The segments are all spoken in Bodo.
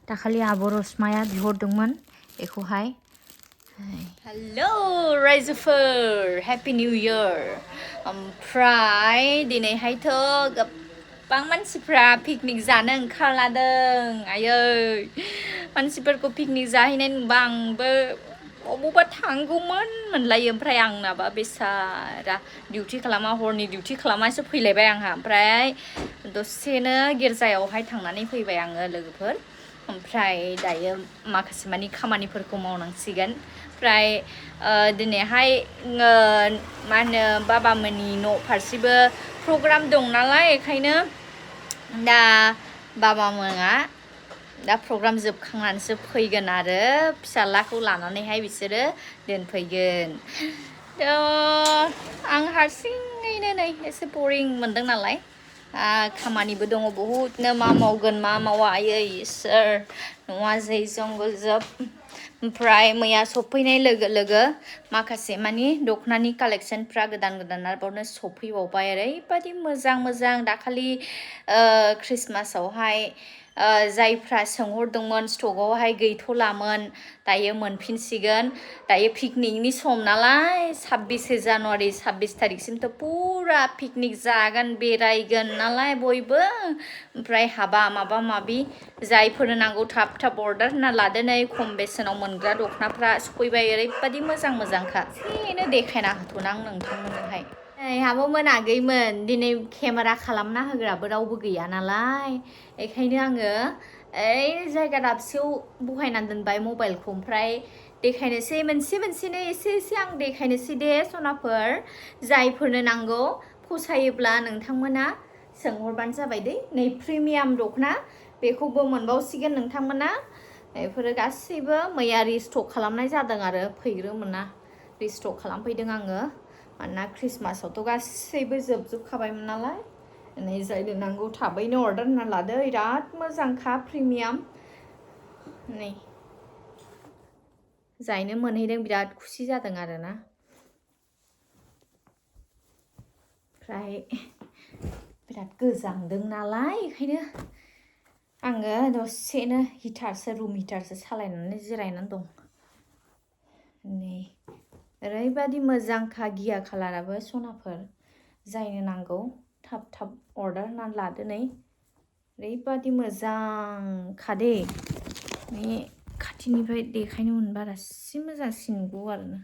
दाखालि आब' रसमाया बिहरदोंमोन बेखौहाय हेलौ रायजोफोर हेपि निउ इयार ओमफ्राय दिनैहायथ' गोबां मानसिफ्रा पिकनिक जानो ओंखारलादों आयै मानसिफोरखौ पिकनिक जाहैनाय नुबा आंबो अबावबा थांगौमोन मोनलायो ओमफ्राय आंनाबा बेसारा डिउटि खालामा हरनि डिउटि खालामासो फैलायबाय आंहा ओमफ्राय दसेनो गिर्जायावहाय थांनानै फैबाय आङो लोगोफोर ओमफ्राय दायो माखासे मानि खामानिफोरखौ मावनांसिगोन ओमफ्राय दिनैहाय मा होनो बाबामोननि न' फारसेबो प्रग्राम दं नालाय बेखायनो दा बाबामोना दा प्रग्राम जोबखांनानैसो फैगोन आरो फिसालाखौ लानानैहाय बिसोरो दोनफैगोन आं हारसिङैनो नै एसे बरिं मोनदों नालाय खामानिबो दङ बहुतनो मा मावगोन मा मावा आयै इसोर न'आ जै जंगल जोब ओमफ्राय मैया सफैनाय लोगो लोगो माखासे मानि दख'नानि कालेक्सनफ्रा गोदान गोदान आरोबावनो सफैबावबाय ओरैबायदि मोजां मोजां दाखालि ख्रिस्टमासावहाय जायफ्रा सोंहरदोंमोन स्टकआवहाय गैथ'लामोन दायो मोनफिनसिगोन दायो पिकनिकनि सम नालाय 26 जानुवारि 26 थारिखसिमथ' पुरा पिकनिक जागोन बेरायगोन नालाय बयबो ओमफ्राय हाबा माबा माबि जायफोरनो नांगौ थाब थाब अर्डार होना लादो नै खम बेसेनाव मोनग्रा दख'नाफ्रा सफैबाय ओरैबायदि मोजां मोजांखा एसेनो देखायना होथ'ना आं नोंथांमोननोहाय आब'मोन आगैमोन दिनै केमेरा खालामना होग्राबो रावबो गैया नालाय बेखायनो आङो ओइ जायगा दाबसेयाव बहायना दोनबाय मबाइलखौ ओमफ्राय देखायनोसै मोनसे मोनसेनो एसे एसे आं देखायनोसै दे सनाफोर जायफोरनो नांगौ फसायोब्ला नोंथांमोना सोंहरबानो जाबाय दे नै प्रिमियाम दख'ना बेखौबो मोनबावसिगोन नोंथांमोना बेफोरो गासैबो मैया रिस्टक खालामनाय जादों आरो फैग्रोमोना रिस्टक खालामफैदों आङो मानोना ख्रिस्टमासावथ' गासैबो जोबजोबखाबायमोन नालाय नै जायनो नांगौ थाबैनो अर्डार होना लादो बिराद मोजांखा प्रिमियाम नै जायनो मोनहैदों बिराद खुसि जादों आरोना ओमफ्राय बिराद गोजांदों नालाय बेखायनो आङो दसेनो रुम हिटारसो सालायनानै जिरायनानै दं नै ओरैबायदि मोजांखा गिया कालाराबो सनाफोर जायनो नांगौ थाब थाब अर्डार होनानै लादो नै ओरैबायदि मोजांखा दे नै खाथिनिफ्राय देखायनो मोनबा रासिन मोजांसिन नुगौ आरोना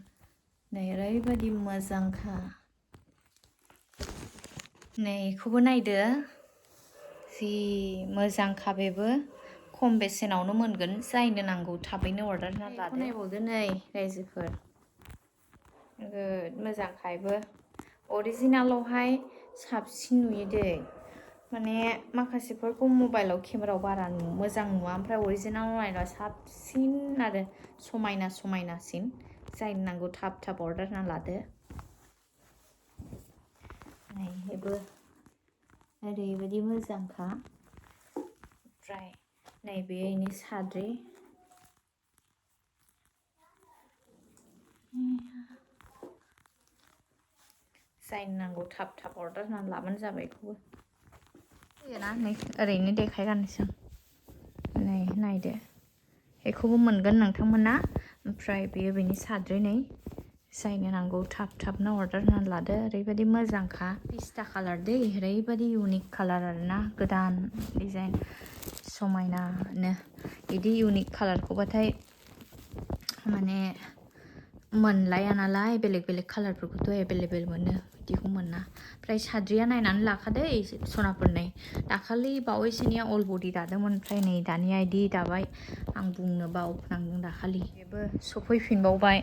नै ओरैबायदि मोजांखा नै बेखौबो नायदो जि मोजांखा बेबो खम बेसेनावनो मोनगोन जायनो नांगौ थाबैनो अर्डार होनानै लादो नायबावदो नै रायजोफोर नोगोद मोजांखायबो अरिजिनालावहाय साबसिन नुयो दै माने माखासेफोरखौ मबाइलाव केमेरायाव बारा मोजां नुवा ओमफ्राय अरिजिनालाव नायबा साबसिन आरो समायना समायनासिन जायनो नांगौ थाब थाब अर्डार होना लादो नै बेबो ओरैबायदि मोजांखा ओमफ्राय नैबे इनि साद्रि जायनो नांगौ थाब थाब अर्डार होनानै लाबानो जाबाय बेखौबो ना नै ओरैनो देखायगानोसै नै नायदो बेखौबो मोनगोन नोंथांमोना ओमफ्राय बेयो बेनि साद्रि नै जायनो नांगौ थाब थाबनो अर्डार होनानै लादो ओरैबायदि मोजांखा पिस्ता कालार दै ओरैबायदि इउनिक कालार आरोना गोदान डिजाइन समायनानो बिदि इउनिक कालारखौबाथाय माने मोनलाया नालाय बेलेग बेलेग कालारफोरखौथ' एभेलेबेल मोनो बिदिखौ मोना ओमफ्राय साद्रिया नायनानै लाखादै सनाफोर नै दाखालि बावैसोनिया अल बडि दादोंमोन ओमफ्राय नै दानिया इदि दाबाय आं बुंनो बावफ्लांदों दाखालि बेबो सफैफिनबावबाय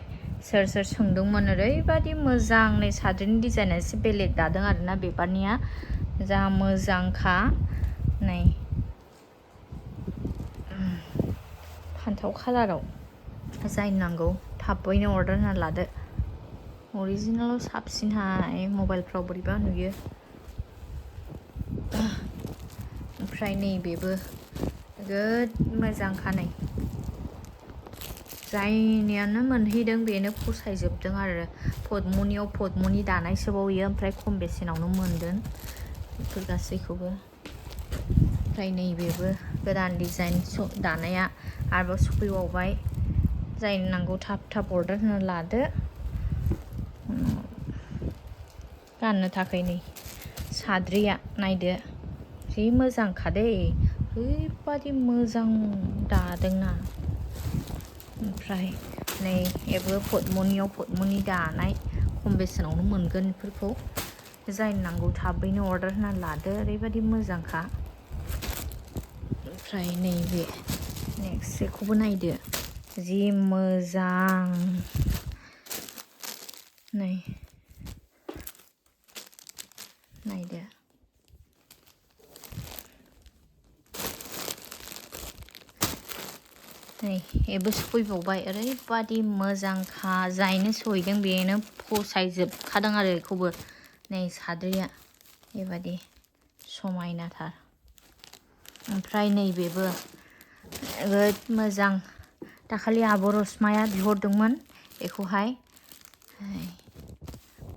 सोर सोर सोंदोंमोन ओरैबायदि मोजां नै साद्रिनि डिजाइना एसे बेलेग दादों आरोना बिबारनिया जा मोजांखा नै फान्थाव कालाराव जायनो नांगौ थाबैनो अर्डार होना लादो अरिजिनालाव साबसिनहाय मबाइलफ्राव बोरैबा नुयो ओमफ्राय नैबेबो नोगोद मोजांखा नै जायनियानो मोनहैदों बेनो फसायजोबदों आरो पद्मनियाव पद्मनि दानायसोबाव इयो ओमफ्राय खम बेसेनावनो मोनदों बेफोर गासैखौबो ओमफ्राय नैबेबो गोदान डिजाइन दानाया आरोबाव सफैबावबाय जायनो नांगौ थाब थाब अर्डार होना लादो गाननो थाखाय नै साद्रिया नायदो जि मोजांखा दै ओरैबादि मोजां दादोंना ओमफ्राय नै बेबो पद्मनि दानाय खम बेसेनावनो मोनगोन बेफोरखौ जायनो नांगौ थाबैनो अर्डार होना लादो ओरैबादि मोजांखा ओमफ्राय नैबे नेक्स्ट बेखौबो नायदो जि मोजां नै नायदो नै बेबो सफैबावबाय ओरैबादि मोजांखा जायनो सहैदों बेनो फसायजोबखादों आरो बेखौबो नै साद्रिया बेबादि समायनाथार ओमफ्राय नैबेबो जोबोद मोजां दाखालि आब' रसमाया बिहरदोंमोन बेखौहाय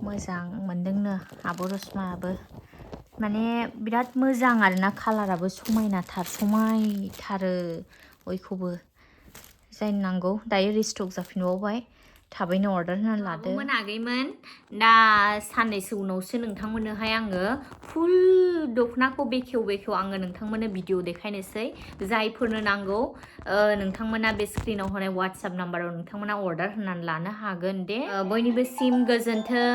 मोजां मोनदोंनो आब' रसमायाबो माने बिराद मोजां आरोना कालाराबो समायथारो बयखौबो जायनो नांगौ दायो रिस्टक जाफिनबावबाय थाबैनो अर्डार होनानै लादो मोनाखैमोन दा साननैसो उनावसो नोंथांमोननोहाय आङो फुल दख'नाखौ बेखेव आङो नोंथांमोननो भिडिअ देखायनोसै जायफोरनो नांगौ नोंथांमोना बे स्क्रिनाव होनाय वाट्सएप नाम्बाराव नोंथांमोना अर्डार होनानै लानो हागोन दे बयनिबो सिम गोजोन्थों